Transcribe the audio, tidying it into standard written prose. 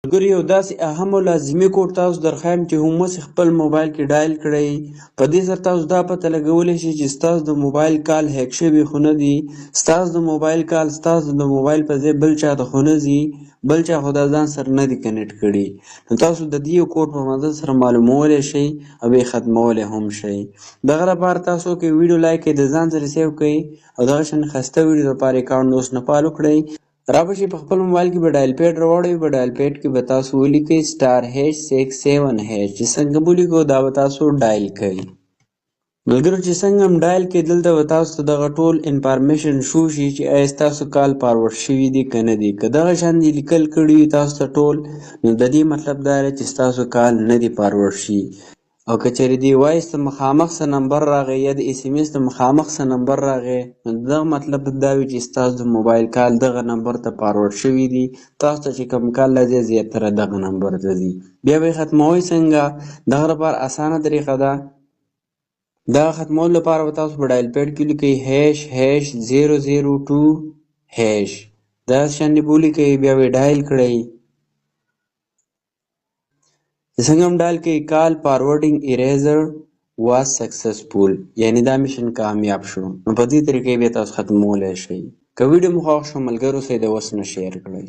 ملګرو، یو داسې اهم او لازمي کوډ تاسو درښایم چې هم اوس خپل موبایل کې ډایل کړئ. په دې سره تاسو دا پته لګولی شئ چې ستاسو د موبایل کال هیک شوي خو نه دي، ستاسو د موبایل کال ستاسو د موبایل په ځای بل چا ته خو نه ځي، بل چا خو دا ځان سره نه دي کنیکټ کړي. نو تاسو د دې یو کوډ په مدد سره معلومولی شئ او یې ختمولی هم شئ. دغه لپاره تاسو کې ویډیو لایک کړئ، د ځان سره سیو کړئ او دغه شان ښایسته ویډیو لپاره اکاونټ اوس نه فالو کړئ. را به شئ، په خپل موبایل کې به ډایل پیډ راوړئ. په ډایل پیډ کې به تاسو ولیکئ *#67#. چې څنګه ولیکو، دا به تاسو ډایل کړئ. ملګرو، چې څنګه هم ډایل کړئ، دلته به تاسو ته دغه ټول انفارمیشن شو شي چې آیا ستاسو کال فارورډ شوي دي که نه دي. که دغه شان دي لیکل کړي وي تاسو ته ټول، نو د دې مطلب دا دی چې ستاسو کال نه دي فارورډ شي. او که چېرې دې وایس ته مخامخ څه نمبر راغی یا د اس ام اس ته مخامخ څه نمبر راغی، نو دغه مطلب دا وي چې ستاسو د موبایل کال دغه نمبر ته فارورډ شوي دي. تاسو ته چې کوم کال راځي، زیاتره دغه نمبر ته ځي. بیا به یې ختموئ څنګه؟ دغه لپاره اسانه طریقه ده. دا ختمولو لپاره به تاسو په ډایل پیډ کې ولیکئ ##002#. دا شان دې به ولیکئ، بیا به یې ډایل کړئ. چې څنګه هم ډایل کړئ، کال فارورډینګ ایریزر واز سکسسفول، یعنی دا میشن کامیاب شو. نو په دې طریقې بیا تاسو ختمولی شئ. که ویډیو مو خوښ شو، ملګرو سره د وس نه شیر کړئ.